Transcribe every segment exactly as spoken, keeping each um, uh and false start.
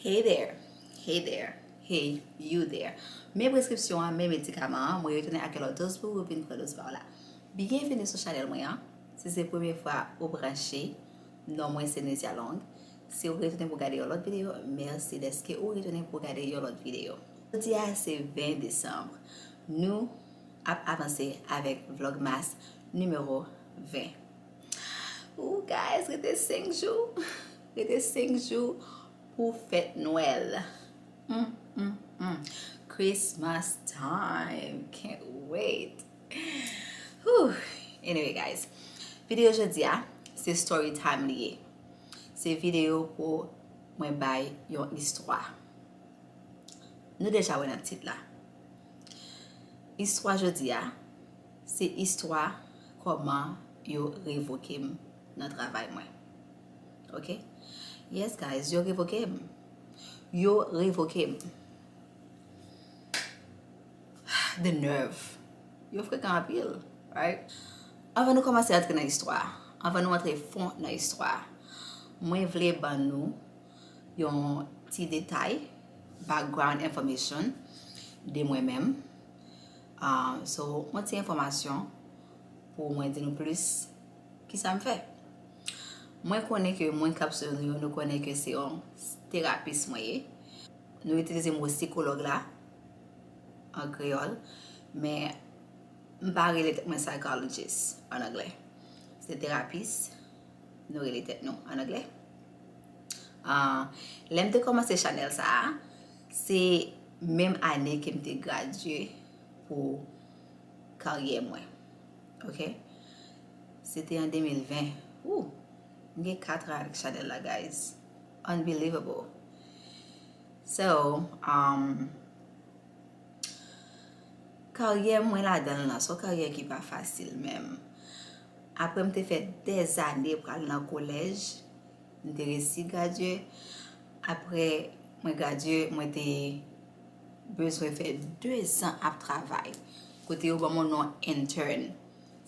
Hey there, hey there, hey you there. Men preskripsyon an, men medikaman an, mwen retounen ak yon lòt doz pou ou, vin pran doz pa w la. Byenveni sou chanèl mwen an. Si se premye fwa ou branche, non mwen se Nezia Long. Si ou retounen pou gade yon lòt videyo, mèsi dèske ou retounen pou gade yon lòt videyo. Jodi a se ven desanm. Nou ap avanse avèk Vlogmas nimewo ven. Ooh, guys, rete senk jou. Rete senk jou pou fèt Nwèl. Mm, mm, mm. Christmas time. Can't wait. Whew. Anyway, guys, videyo jodi a, se story time li ye. Se videyo pou mwen bay yon istwa. Nou deja wè nan tit la. Istwa jodi a, se istwa kòman yo revoke m nan travay mwen. Ok? Yes, guys, yo revoke m. Yo revoke m. The nerve. Yo frekan anpil, right? Anvan nou kòmanse antre nan istwa, anvan nou antre fon nan istwa, mwen vle ban nou yon ti detay, background information de mwen menm. Ah, so, yon ti enfòmasyon pou mwen di nou plis kisa m fè. Mwen konnen ke moun k ap swiv nou yo, nou konnen ke se yon terapis mwen ye. Nou itilize mo sikològ la an kreyòl, men m pa rele tèt mwen psychologist an anglè. Se terapis, nou rele tèt nou an anglè. Ah, lè m te kòmanse chanèl sa a, se menm ane ke m te gradye pou karyè mwen. Ok? Se te an de mil ven. Ooh, m gen kat an avèk chanèl la, guys. Unbelievable. So, um, karyè mwen ladan l lan, se yon karyè ki pa fasil menm. Apre m te fè dèzane pral nan kolèj, m te resi gradye. Apre mwen gradye, mwen te bezwen fè de zan ap travay. Kote yo ban mwen non intern.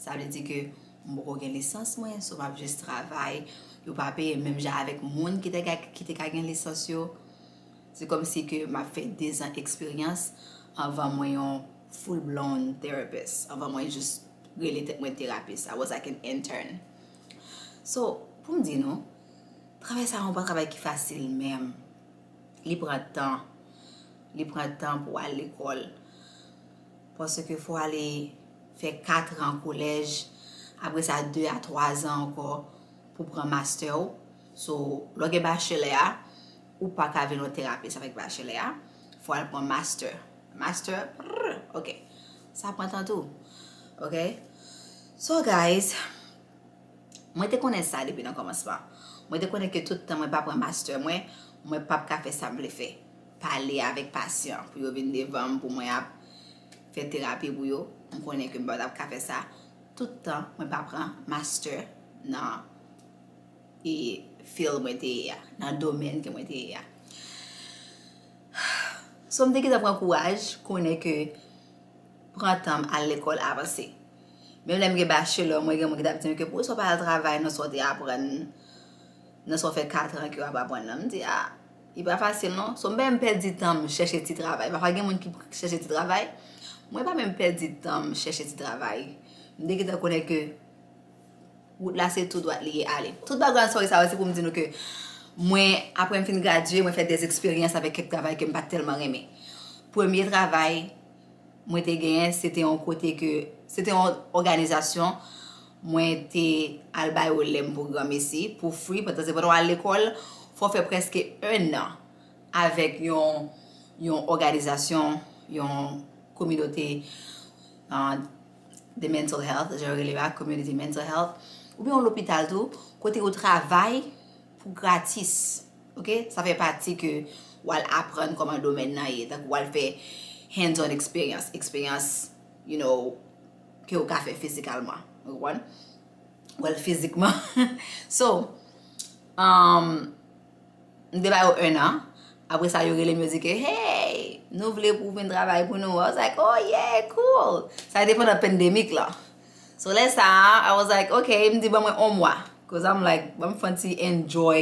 Sa vle di ke m poko gen lisans mwen, so m ap jis travay. Yo pa peye m menm jan avèk moun ki te ka, ki te ka gen lisans yo. Se kòmsi ke m ap fè de zan eksperyans anvan mwen yon full blown therapist, anvan mwen jis rele tèt mwen terapis. I was like an intern. So, pou m di nou, travay sa a yon pa travay ki fasil menm. Li pran tan. Li pran tan pou w al lekòl. Paske fò w ale fè kat an kolèj, apre sa de a twa zan ankò pou pran master w. So, lè w gen bachelè a, ou pa ka vin yon terapis avèk bachelè a. Fò w al pran master. Master, prrr, ok. Sa pran tan tou. Ok? So, guys, mwen te konnen sa depi nan kòmansman. Mwen te konnen ke tout tan mwen pa pran master mwen, mwen p ap ka fè sa m vle fè. Pale avèk pasyan pou yo vin devan m, pou mwen ap fè terapi pou yo. M konnen ke m pa t ap ka fè sa tout tan mwen pa pran master nan, e, field mwen te ye a, nan domèn ke mwen te ye a. So, m te gentan pran kouraj, konnen ke pran tan m al lekòl avanse. Menm lè m gen bachelor, mwen gen moun ki t ap di m ke poukisa w pa al travay nan sa w te aprann, nan sa w fè kat an ke w ap aprann nan. M di, a, li pa fasil non. So, m pa menm pèdi tan m chèche ti travay. Pafwa gen moun ki chèche ti travay. Mwen pa menm pèdi tan m chèche ti travay. M te gentan konnen ke wout la se tou dwat li ye ale. Tout background story sa yo se pou m di nou ke mwen, apre m fin gradye, mwen fè de eksperyans avèk kèk travay ke m pa t tèlman renmen. Premye travay mwen te genyen, se te yon kote ke, se te yon òganizasyon, mwen te al bay yo lè m pou granmesi, pou free, pandan se pandan w al lekòl, fò w fè prèske en an avèk yon, yon òganizasyon, yon kominote, ah, de mental health, jan yo rele a, community mental health, oubyen yon lopital tou, kote yo travay pou gratis. Ok? Sa fè pati ke w al aprann kòman domèn nan ye, tankou w al fè hands-on experience, eksperyans, you know, ke w ka fè fizikalman. Ou konprann? Well, fizikman. So, um, m te ba yo en an. Apre sa, yo rele m, yo di ke, hey, nou vle pou w vin travay pou nou. I was like, oh yeah, cool. Sa te pandan pandemik la. So, lè sa a, I was like, ok, m di ban mwen yon mwa. Cause I'm like, ban m fè yon ti enjoy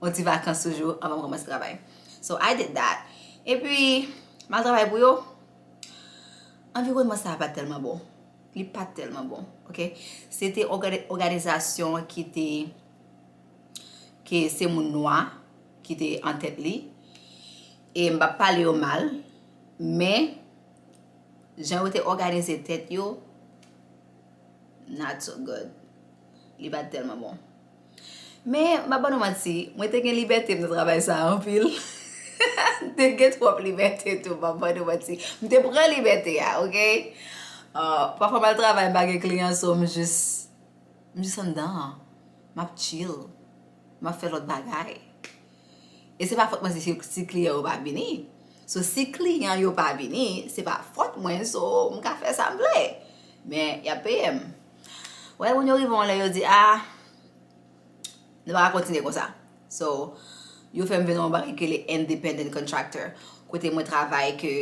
yon ti vakans toujou anvan m kòmanse travay. So I did that. Epi, m al travay pou yo. Anviwònman sa a pa t tèlman bon. Li pa t tèlman bon, oke? Se te ògani- òganizasyon ki te, ke se moun nwa ki te an tèt li. E m p ap pale yo mal, men jan yo te òganize tèt yo, not so good. Li pa t tèlman bon. Men, m ap ban nou manti, mwen te gen libète m nan travay sa a anpil. M te gen twòp libète tou, m ap ban nou manti. M te pran libète a, oke? Uh, pafwa m al travay, m pa gen kliyan, so m jis, m jis anndan an. M ap chill. M ap fè lòt bagay. E se pa fòt mwen si, si kliyan yo pa vini. So, si kliyan yo pa vini, se pa fòt mwen, so, m ka fè sa m vle. Men, y ap peye m. Wè, moun yo rive yon lè, yo di, ah, nou pa ka kontinye konsa. So, yo fè m vin yon bagay ki rele independent contractor. Kote mwen travay ke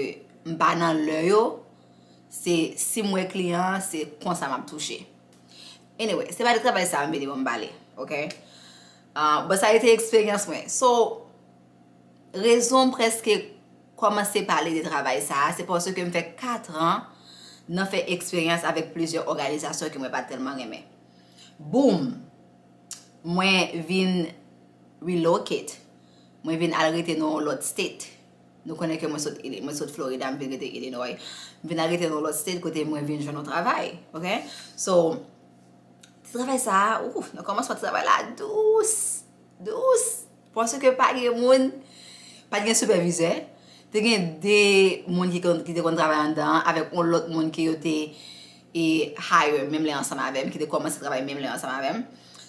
m pa nan lè yo, se si m wè kliyan an, se konsa m ap touche. Anyway, se pa de travay sa a m vini pou m pale, oke? Ah, but sa a te eksperyans mwen. So, rezon m prèske kòmanse pale de travay sa a, se paske m fè kat an nan fè eksperyans avèk plizyè òganizasyon ke mwen pa t tèlman renmen. Boom! Mwen vin relocate. Mwen vin al rete nan yon lòt state. Nou konnen ke mwen sot, mwen sot Florida, m vin rete Illinois. M vin al rete nan yon lòt state kote mwen vin jwenn yon travay, oke? So, ti travay sa a, ouf, nan kòmansman ti travay la dous, dous. Paske pa gen moun, pa t gen sipèvizè. Te gen de moun ki, konn- ki te konn travay anndan an avèk yon lòt moun ke yo te e hire menm lè ansanm avè m, ki te kòmanse travay menm lè ansanm avè m.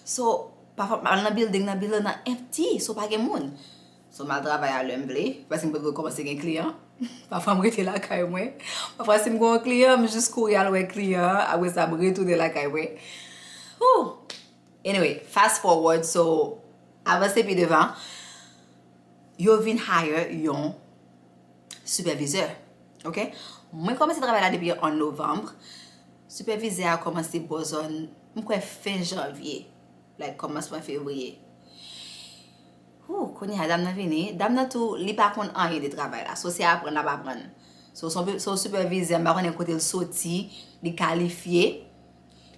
So, pafwa m al nan building nan, building nan empty, so pa gen moun. So, m al travay a lè m vle, paske m potko kòmanse gen kliyan. Pafwa m rete lakay mwen. Pafwa si m gen yon kliyan, m jis kouri al wè kliyan an, apre sa m retounen lakay mwen. Whew! Anyway, fast forward, so, avanse pi devan, yo vin hire yon sipèvizè. Oke? Mwen kòmanse travay la depi an novanm. Sipèvizè a kòmanse bò zòn, m kwè fen janvye, like, kòmansman fevriye. Whew, kounye a dam nan vini. Dam nan tou, li pa konn anyen de travay la. So, se aprann l ap aprann. So, se yon, se yon sipèvizè, m pa konnen kote l soti, li kalifye.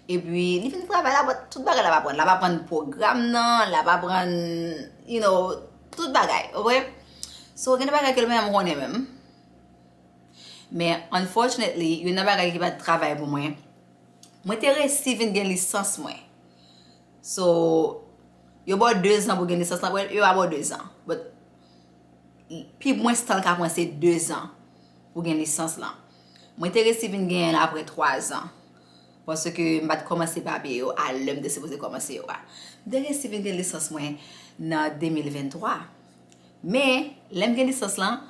Epi, li vin travay la, but tout bagay l ap aprann. L ap aprann pwogram nan, l ap aprann, you know, tout bagay, oke? So, gen de bagay ke l pa janm konnen menm. Men, unfortunately, youn nan bagay ki pa t travay pou mwen, mwen te resi vin gen lisans mwen. So, yo ba w de zan pou gen lisans lan, well, yo pa ba w de zan. But, pi mwens tan l ka pran se de zan pou gen lisans lan. Mwen te resi vin genyen l apre twa zan. Paske m pa t kòmanse papye yo a lè m te sipoze kòmanse yo a. M te resi vin gen lisans mwen nan de mil venntwa. Men, lè m gen lisans lan,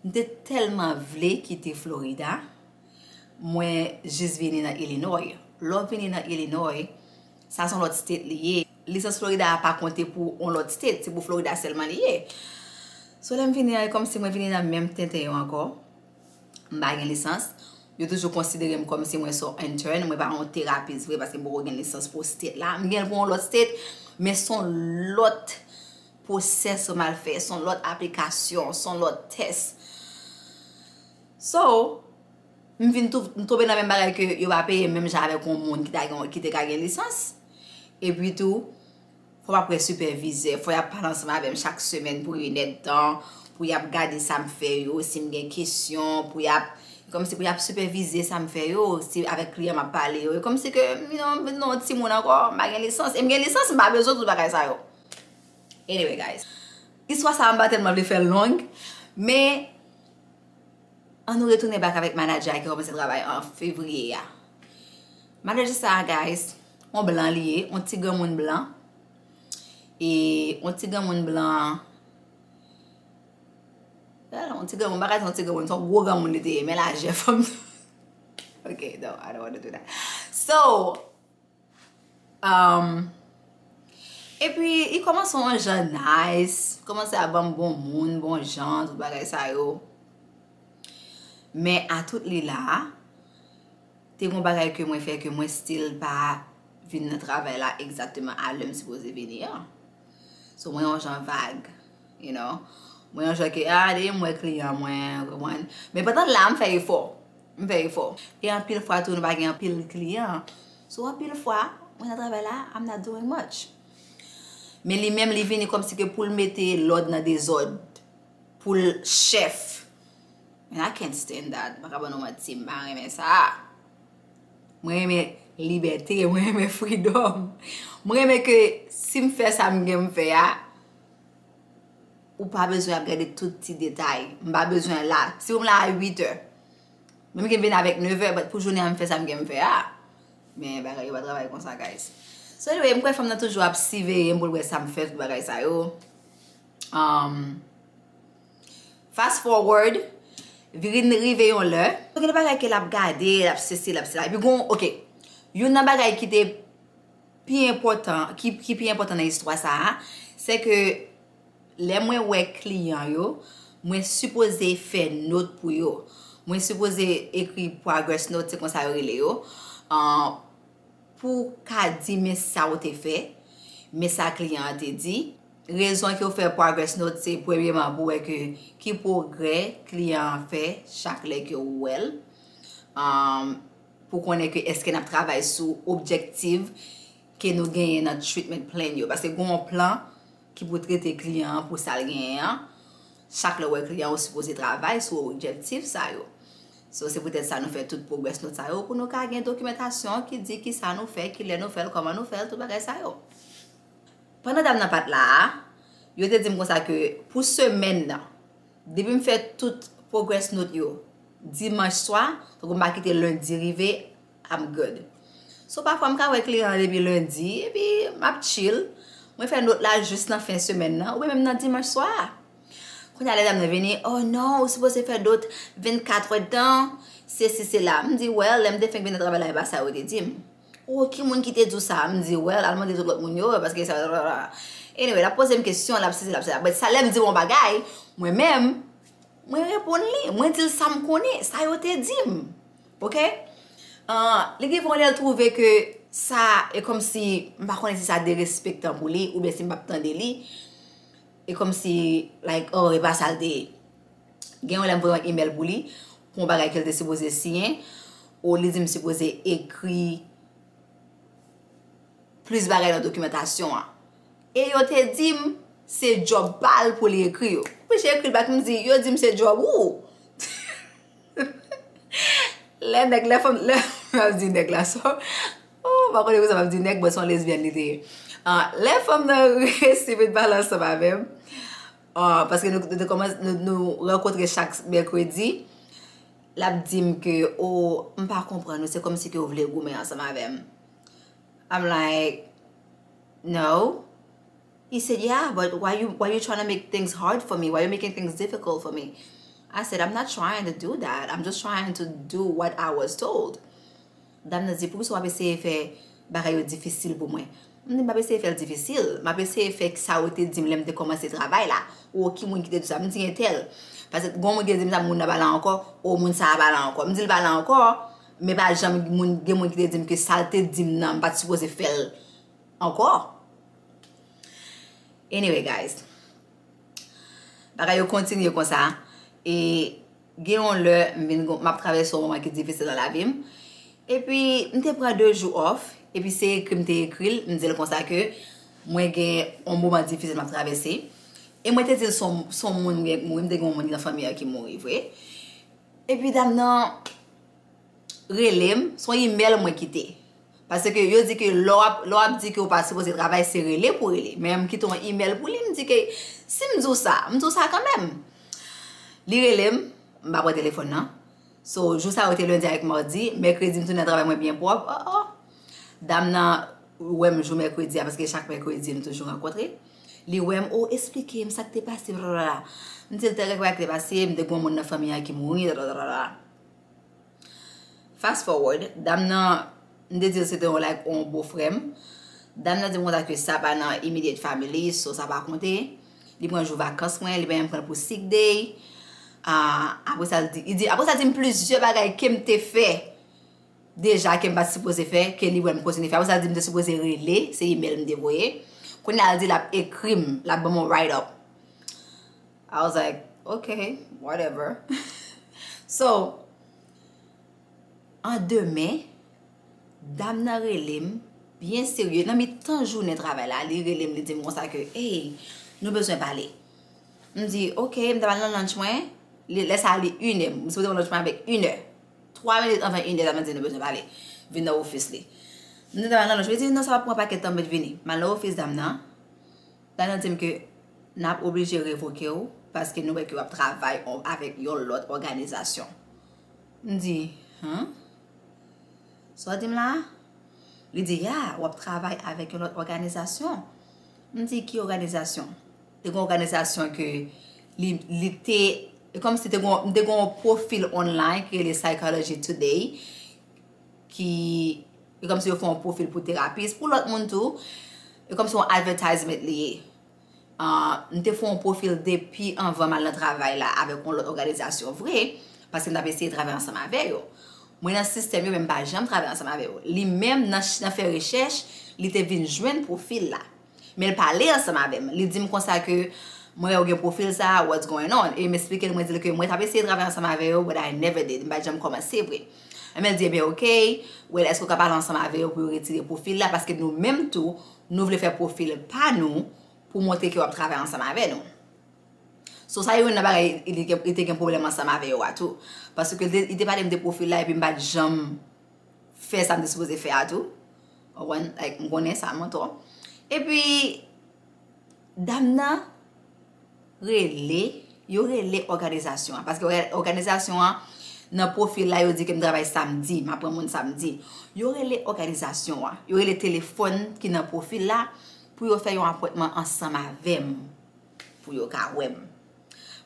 m te tèlman vle kite Florida, mwen jis vini nan Illinois. Lè w vini nan Illinois, sa se yon lòt state li ye. Lisans Florida a pa konte pou yon lòt state, se pou Florida sèlman li ye. So, lè m vini an, e kòmsi mwen vini nan menm tenten yo ankò. M pa gen lisans. Yo toujou konsidere m kòmsi mwen se yon intern, mwen pa yon terapis vre, paske m poko gen lisans pou state la. M gen l pou yon lòt state, men se yon lòt pwosès m al fè, se yon lòt aplikasyon, se yon lòt tès. So, m vin tou, m tonbe nan menm bagay ke yo pa peye m menm jan avèk yon moun ki ta gen, ki te ka gen lisans. Epi tou, fò m ap wè sipèvizè, fò y ap pale ansanm avè m chak semèn pou yon èdtan, pou y ap gade sa m fè yo, si m gen kesyon, pou y ap, kòmsi pou y ap sipèvize sa m fè yo, si avèk kliyan m ap pale yo. E kòmsi ke, you know, m vin yon timoun ankò, m pa gen lisans. E m gen lisans, m pa bezwen tout bagay sa yo. Anyway, guys. Istwa sa a, m pa tèlman vle fè l long, men ann nou retounen back avèk manager a ki kòmanse travay an fevriye a. Manager sa a, guys, yon blan li ye, yon ti granmoun blan. E yon ti granmoun blan, well, yon ti granmoun, m pa ka di yon ti granmoun, se yon gwo granmoun li te ye, men lajè fanm. Ok, no, I don't want to do that. So, Um, epi, li kòmanse yon jan nice, kòmanse ap ban m bon moun, bon jan, tout bagay sa yo. Men a tout li la, te gon bagay ke mwen fè ke mwen still pa vin nan travay la egzakteman a lè m sipoze vini an. So mwen yon jan vag, you know. Mwen yon jan ke, ah, depi m wè kliyan mwen, w konprann. Men pandan la, m fè efò. M fè efò. E anpil fwa tou, nou pa gen anpil kliyan. So anpil fwa, mwen nan travay la, I'm not doing much. Men li menm, li vini kòmsi ke pou l mete lòd nan dezòd. Pou l chèf. And I can't stand that. M pa ka ban nou manti, m pa renmen sa. Mwen renmen libète, mwen renmen freedom. Mwen renmen ke si m fè sa m gen m fè a, ou pa bezwen ap gade tout ti detay. M pa bezwen la. Si w m la a uit è, menm ke m vin avèk nèf è, but pou jounen an m fè sa m gen m fè a. Men bagay yo pa travay konsa, guys. So anyway, m kwè fanm nan toujou ap siveye m pou l wè sa m fè, tout bagay sa yo. Um, fast forward, vin rive yon lè, gen de bagay ke l ap gade, l ap sesi, l ap sela. Epi gon, ok, youn nan bagay ki te pi enpòtan, ki, ki pi enpòtan nan istwa sa a, se ke lè mwen wè kliyan yo, mwen sipoze fè nòt pou yo. Mwen sipoze ekri progress note, se konsa yo rele yo. An, pou w ka di men sa w te fè, men sa kliyan an te di. Rezon ke w fè progress note, se premyeman pou wè ke ki pwogrè kliyan an fè chak lè ke w wè l. An, pou konnen ke èske n ap travay sou objektif ke nou genyen nan treatment plan yo. Paske gen yon plan ki pou trete kliyan an pou sa l genyen an. Chak lè w wè kliyan, ou sipoze travay sou objektif sa yo. So, se poutèt sa nou fè tout progress note sa yo, pou nou ka gen dokimantasyon ki di kisa nou fè, kilè nou fè l, kòman nou fè l, tout bagay sa yo. Pandan dam nan pa t la a, yo te di m konsa ke pou semèn nan, depi m fè tout progress note yo dimanch swa, tankou m pa kite lendi rive, I'm good. So pafwa m ka wè kliyan an depi lendi, epi m ap chill. Mwen fè nòt la jis nan fen semèn nan, oubyen menm nan dimanch swa. Kounye a lè dam nan vini, oh non, ou sipoze fè nòt vennkat èdtan, sesi sela. M di, well, lè m te fenk vin nan travay la, e pa sa yo te di m. Oh, ki moun ki te di w sa? M di, well, al mande tout lòt moun yo, paske sa. Anyway, l ap poze m kesyon, l ap sesi, l ap sela. But sa lè m di w yon bagay, mwen menm, mwen reponn li, mwen di l sa m konnen, sa yo te di m. Ok? Ah, li gen yon lè l twouve ke sa, e kòmsi, m pa konnen si sa derespektan pou li, oubyen si m p ap tande li, e kòmsi, like, oh, e pa sa l te ye. Gen yon lè m voye yon email pou li, pou yon bagay ke l te sipoze siyen, ou li di m sipoze ekri plis bagay nan dokimantasyon an. E yo te di m se djòb pa l pou li ekri yo. M oblije ekri l bak, m di, yo di m se djòb ou. Lè nèg, lè fanm, lè, m ap di nèg la, so, oh, m pa konnen poukisa m ap di nèg, but se yon lesbyèn li te ye. Ah, lè fanm nan resi vin pale ansanm avè m, ah, paske nou, nou te kòmanse, nou, nou rankontre chak mèkredi, l ap di m ke, oh, m pa konprann ou, se kòmsi ke w vle goumen ansanm avè m. I'm like, no. He said, yeah, but why you, why you trying to make things hard for me? Why you making things difficult for me? I said, I'm not trying to do that. I'm just trying to do what I was told. Dam nan di, poukisa w ap eseye fè bagay yo difisil pou mwen? M di, m p ap eseye fè l difisil. M ap eseye fè sa yo te di m lè m te kòmanse travay la. Ou ki moun ki te di sa? M di, entèl. Paske gon moun ki te di m sa, moun nan pa la ankò. Ou moun sa a pa la ankò. M di l pa la ankò, men pa janm moun, gen moun ki te di m ke sa l te di m nan, m pa t sipoze fè l ankò. Anyway, guys. Bagay yo kontinye konsa. E gen yon lè, m vin gon, m ap travèse yon moman ki difisil nan lavi m. Epi, m te pran de jou off. Epi, se ekri m te ekri l. M di l konsa ke mwen gen yon moman difisil m ap travèse. E mwen te di l se yon, se yon moun m gen k mouri. M te gen yon moun nan fanmi an ki mouri vre. Epi, dam nan rele m, se yon email mwen kite. Paske yo di ke lè w ap, lè w ap di ke w pa sipoze travay, se rele pou rele. Men m kite yon email pou li, m di ke si m di w sa, m di w sa kanmenm. Li rele m, m pa pran telefòn nan. So, jou sa yo te lendi avèk madi, mèkredi m tounen nan travay mwen byen pwòp. Oh, oh. Dam nan wè m jou mèkredi a, paske chak mèkredi nou toujou rankontre. Li wè m, oh, esplike m sa k te pase, blablabla. M di l tèl kèk bagay ki te pase, m te gen yon moun nan fanmi an ki mouri, blablabla. Fast forward, dam nan, m te di l se te yon, like, yon bo frè m. Dam nan di m konsa ke sa pa nan immediate family, so sa pa konte. Li pran jou vakans mwen, li pa menm pran l pou sick day. Ah, apre sa, li di, li di, apre sa, li di m plizyè bagay ke m te fè deja ke m pa t sipoze fè, ke li wè m kontinye fè. Apre sa, li di m te sipoze rele, se email m te voye, Kounye a l di l ap ekri m, l ap ban m yon write up. I was like, okay, whatever. So, an demen, dam nan rele m, byen serye, nan mitan jounen travay la, li rele m, li di m konsa ke, hey, nou bezwen pale. M di, ok, m ta pral nan lunch mwen, lè sa a li inè, m sipoze pran lunch mwen avèk inè. Twa minit anvan inè, dam nan di nou bezwen pale. Vin nan ofis li. M di, ta pral nan lunch, li di, non, sa p ap pran pakèt tan pou m vini. M al nan ofis dam nan, dam nan di m ke n ap oblije revoke w, paske nou wè ke w ap travay avèk yon lòt òganizasyon. M di, huh? Sa w di m la? Li di, ya, w ap travay avèk yon lòt òganizasyon. M di, ki òganizasyon? Te gen yon òganizasyon ke li, li te, e kòmsi te gen, m te gen yon pwofil online ki rele Psychology Today, ki, e kòmsi yo fè yon pwofil pou terapis, pou lòt moun tou, e kòmsi yon advertisement li ye. Ah, m te fè yon pwofil depi anvan m al nan travay la avèk yon lòt òganizasyon vre, paske m t ap eseye travay ansanm avè yo. Mwen nan sistèm yo, men m pa janm travay ansanm avè yo. Li menm, nan, nan fè rechèch, li te vin jwenn pwofil la. Men l pale ansanm avè m. Li di m konsa ke, mwen wè ou gen pwofil sa, what's going on? E m esplike l, mwen di l ke mwen t ap eseye travay ansanm avè yo, but I never did. M pa t janm kòmanse vre. Ebyen, l di, ebyen, ok, well, èske w ka pale ansanm avè yo pou yo retire pwofil la? Paske nou menm tou, nou vle fè pwofil pa nou, pou montre ke w ap travay ansanm avè nou. So, sa youn nan bagay li, li te gen pwoblèm ansanm avè yo a tou. Paske li te, li te pale m de pwofil la epi m pa t janm fè sa m te sipoze fè a tou. Ou konprann? Like, m konnen sa, mwen tou. Epi, dam nan rele, yo rele òganizasyon an. Paske òga-, òganizasyon an, nan pwofil la, yo di ke m travay samdi, m ap pran moun samdi. Yo rele òganizasyon an. Yo rele telefòn ki nan pwofil la pou yo fè yon apwentman ansanm avè m, pou yo ka wè m.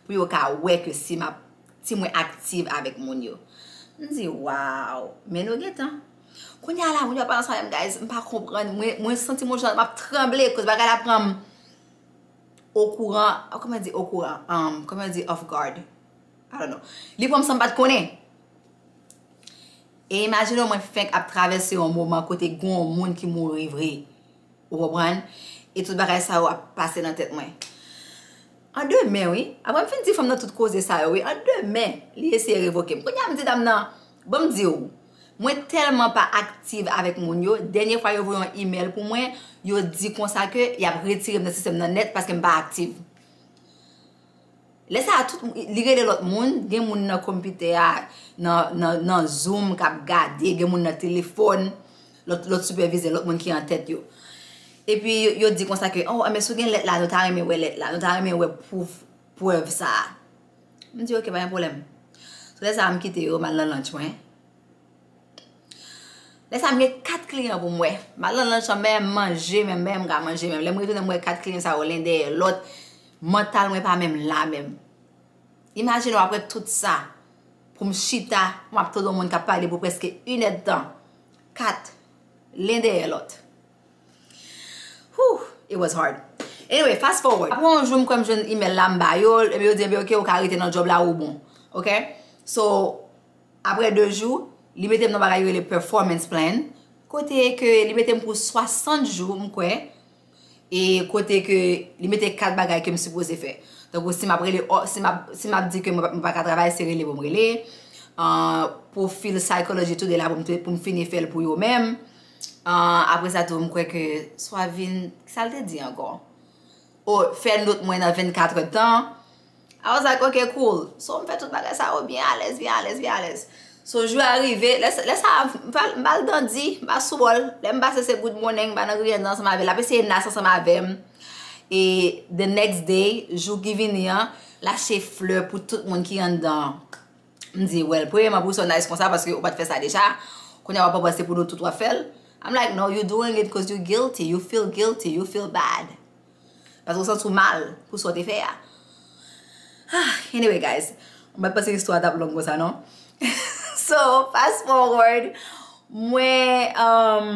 Pou yo ka wè ke si m ap, si mwen aktif avèk moun yo. M di, wow, men nou gentan. Kounye a la, moun yo ap pale ansanm avè m, guys, m pa konprann. Mwen, mwen santi m yon jan, m ap tranble, koz bagay la pran m okouran, kòman di okouran? Um, kòman di off guard? I don't know. Li pran m san m pa t konnen. E imajine w, mwen fenk ap travèse yon moman kote gen yon moun ki mouri vre. Ou konprann? E tout bagay sa yo ap pase nan tèt mwen. An demen, wi. Apre m fin di fanm nan tout koze sa yo, wi. An demen, li eseye revoke m. Kounye a m di dam nan, ban m di w, mwen tèlman pa aktif avèk moun yo, dènye fwa yo voye yon email pou mwen, yo di konsa ke y ap retire m nan sistèm nan nèt paske m pa aktif. Lè sa a, tout, li rele lòt moun, gen moun nan konpitè a, nan, nan, nan Zoom k ap gade, gen moun nan telefòn, lòt, lòt sipèvizè, lòt moun ki an tèt yo. Epi yo, yo di konsa ke, oh, men si w gen lèt la, nou ta renmen wè lèt la, nou ta renmen wè pwouv, prèv sa a. M di, ok, pa gen pwoblèm. So, lè sa a, m kite yo, m al nan lunch mwen. Lè sa a, m gen kat kliyan pou m wè. M al nan lunch lan, men m manje, men, men m ka manje, men lè m retounen, m wè kat kliyan sa yo, len dèyè lòt. Mantal mwen pa menm la menm. Imajine w, apre tout sa, pou m chita, m ap tande yon moun k ap pale pou prèske inèdtan. Kat, len dèyè lòt. Whew, it was hard. Anyway, fast forward. Apre yon jou, m kwè m jwenn email la, m ba yo l, epi yo di, epi ok, ou ka rete nan job la, ou bon. Ok? So, apre de jou, li mete m nan bagay yo rele performance plan, kote ke li mete m pou swasant jou, m kwè, e kote ke li mete kat bagay ke m sipoze fè. Tankou si m ap rele, o, si m ap, si m ap di ke mwen pa, mwen pa ka travay, se rele pou m rele. Ah, pwofil Psychology Today la pou m te, pou m fini fè l pou yo menm. Ah, apre sa tou, m kwè ke swa vin, sa l te di ankò? O, fè nòt mwen nan vennkat èdtan. I was like, ok, cool. So, m fè tout bagay sa yo byen alèz, byen alèz, byen alèz. So, jou a rive, lè, lè sa, m pa, m pa al dandi, m pa sou bòl. Lè m pase se good morning, m pa nan griyen ansanm avè l. L ap eseye nas ansanm avè m. E the next day, jou ki vini an, l achte flè pou tout moun ki anndan an. M di, well, premyèman, pou sa w nice konsa, paske ou pa t fè sa deja. Kounye a w ap panse pou nou tout w ap fè l. I'm like, no, you doing it 'cause you guilty. You feel guilty. You feel bad. Paske w santi w mal pou sa w te fè a. Ah, anyway, guys, mwen pa t panse istwa a t ap long konsa, non? So, fast forward, mwen, um,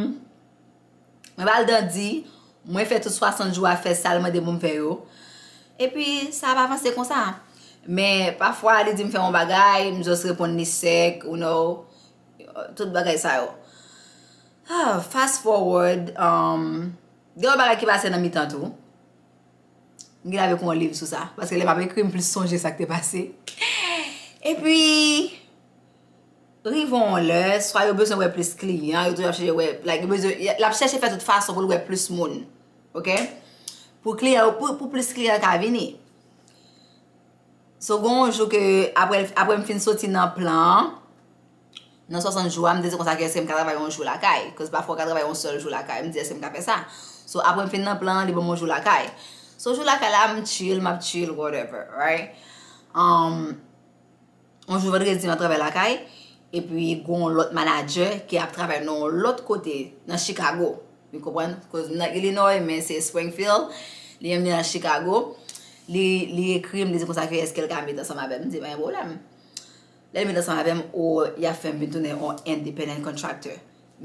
mwen ba l dandi, mwen fè tout swasant jou a fè sa l mande pou m fè yo. Epi, sa ap avanse konsa. Men, pafwa, li di m fè yon bagay, m just reponn li sèk, you know, tout bagay sa yo. Ah, fast forward, um, Gen yon bagay ki pase nan mitan tou. M gen avèk yon liv sou sa. Paske lè m ap ekri, m plis sonje sa k te pase. Epi, rive yon lè, swa yo bezwen wè plis kliyan, yo toujou ap chèche wè, like, yo bezwen, l ap chèche fè tout fason pou l wè plis moun. Oke? Pou kliyan yo, pou, pou plis kliyan ka vini. So, gen yon jou ke apre, apre m fin soti nan plan an, nan swasant jou a, m te di konsa ke èske m ka travay yon jou lakay? Cause pafwa w ka travay yon sèl jou lakay. M di èske m ka fè sa? So, apre m fin nan plan an, li ban m yon jou lakay. So, jou lakay la, m chill, m ap chill, whatever, right? Um, yon jou vandredi, m ap travay lakay. Epi, gen yon lòt manager ki ap travay nan yon lòt kote, nan Chicago. Ou konprann? Cause m nan Illinois, men se Springfield. Li menm li nan Chicago. Li, li ekri m, li di konsa ke èske l ka met ansanm avè m. M di, pa gen pwoblèm. Lè l met ansanm avè m, o, y ap fè m vin tounen yon independent contractor.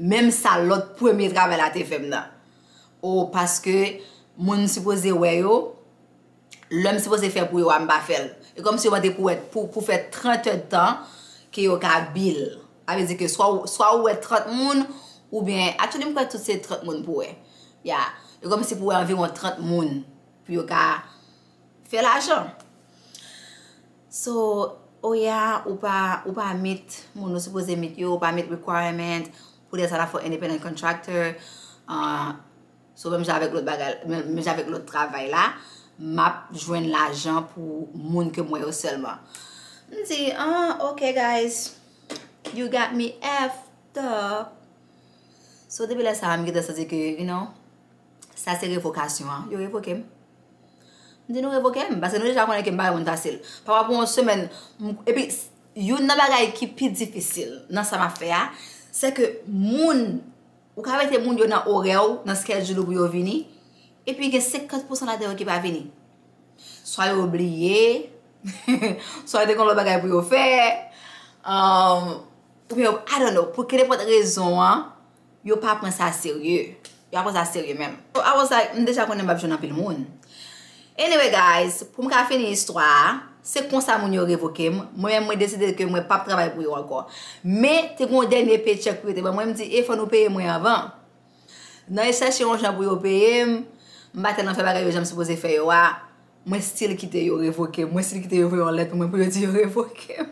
Menm sa lòt premye travay la te fè m nan. O, paske moun m sipoze wè yo, lè m sipoze fè pou yo a, m pa fè l. E kòmsi yo mande pou, pou, pou fè trant èdtan ke yo ka bill. Sa vle di ke swa, w- swa ou wè trant moun, oubyen, actually, m kwè tout se trant moun pou wè. Ya. E kòmsi pou wè anviwon trant moun pou yo ka fè lajan. So, oh yeah, ou pa, ou pa meet moun ou sipoze meet yo, ou pa meet requirement pou desann a fò independent contractor. Uh, so, menm jan avèk lòt bagay, menm jan avèk lòt travay la, m ap jwenn lajan pou moun ke m wè yo sèlman. M di, ah, ok, guys, you got me effed up. So, depi lè sa a, m gentan santi ke, you know, sa se revokasyon an. Yo revoke m. M di nou revoke m, paske nou deja konnen ke m pa yon moun fasil. Papa pou yon semèn, m- epi s- youn nan bagay ki pi difisil nan sa m ap fè a, se ke moun, ou ka mete moun yo nan orè w, nan schedule ou pou yo vini, epi gen senkant pousan ladan yo ki pa vini. Swa yo bliye, swa yo te gen lòt bagay pou yo fè, um, oubyen, I don't know, pou kenenpòt rezon an, yo pa pran sa serye. Yo pa pran sa serye menm. So, I was like, m deja konnen m p ap jwenn anpil moun. Anyway, guys, pou m ka fini istwa a, se konsa moun yo revoke m. Mwen menm, mwen deside ke mwen p ap travay pou yo ankò. Men, te gen yon dènye paycheck pou yo te ban mwen, m di, e fò nou peye mwen anvan. Nan yo chèche yon jan pou yo peye m, m pa tèlman fè bagay yo jan m sipoze fè yo a, mwen still kite yo revoke m. Mwen still kite yo voye yon lèt pou mwen pou yo di yo revoke m.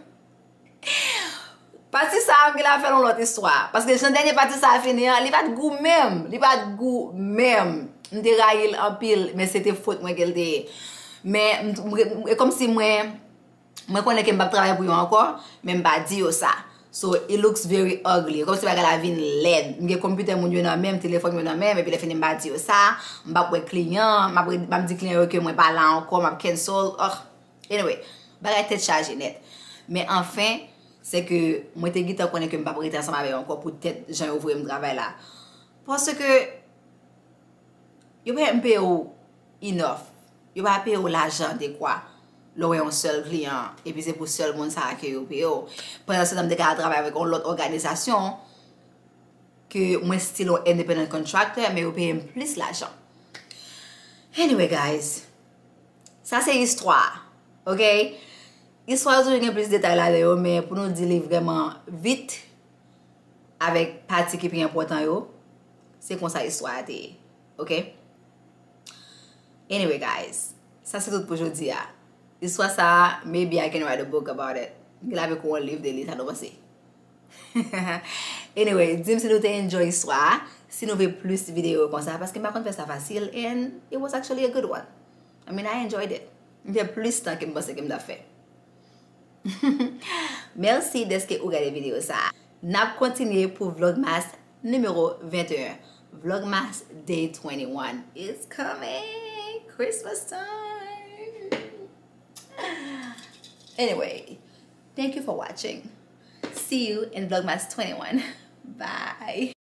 Pati sa a, m gen la fè yon lòt istwa. Paske jan dènye pati sa a fini an, li pa t gou menm. Li pa t gou menm. M te rayi l anpil, men se te fot mwen ke l te ye. Men, m, m, e kòmsi mwen, mwen konnen ke m p ap travay pou yo ankò, men m pa di yo sa. So, it looks very ugly. Kòmsi bagay la vin lèd. M gen konpitè moun yo nan men m, telefòn yo nan men m, epi lè fini m pa di yo sa, m p ap wè kliyan, m ap re- m ap di kliyan yo ke mwen pa la ankò, m ap cancel. Ugh. Anyway, bagay tèt chaje nèt. Men anfen, se ke mwen te gentan konnen ke m p ap rete ansanm avè yo ankò poutèt jan yo voye m travay la. Paske yo pa janm peye w enough. Yo pa peye w lajan adekwa. Lè w wè yon sèl kliyan, epi se pou sèl moun sa a ke yo peye w. Pandan se tan, m te ka al travay avèk yon lòt òganizasyon, ke mwen still yon independent contractor, men yo peye m plis lajan. Anyway, guys, sa se istwa a, ok? Istwa yo toujou gen plis detay ladan yo, men pou nou di li vrèman vit, avèk pati ki pi enpòtan yo, se konsa istwa a te ye, ok? Anyway, guys, sa se tout pou jodi a. Istwa sa a, maybe I can write a book about it. M gen la avèk yon liv de li, sa nou panse? Anyway, di m si nou te enjoy istwa a, si nou vle plis videyo konsa, paske m pa konn fè sa fasil, and it was actually a good one. I mean, I enjoyed it. M fè plis tan ke m panse ke m t ap fè. Mèsi dèske ou gade videyo sa a. N ap kontinye pou Vlogmas nimewo venteyen. Vlogmas Day twenty-one is coming! Christmas time! Anyway, thank you for watching. See you in Vlogmas twenty-one. Bye!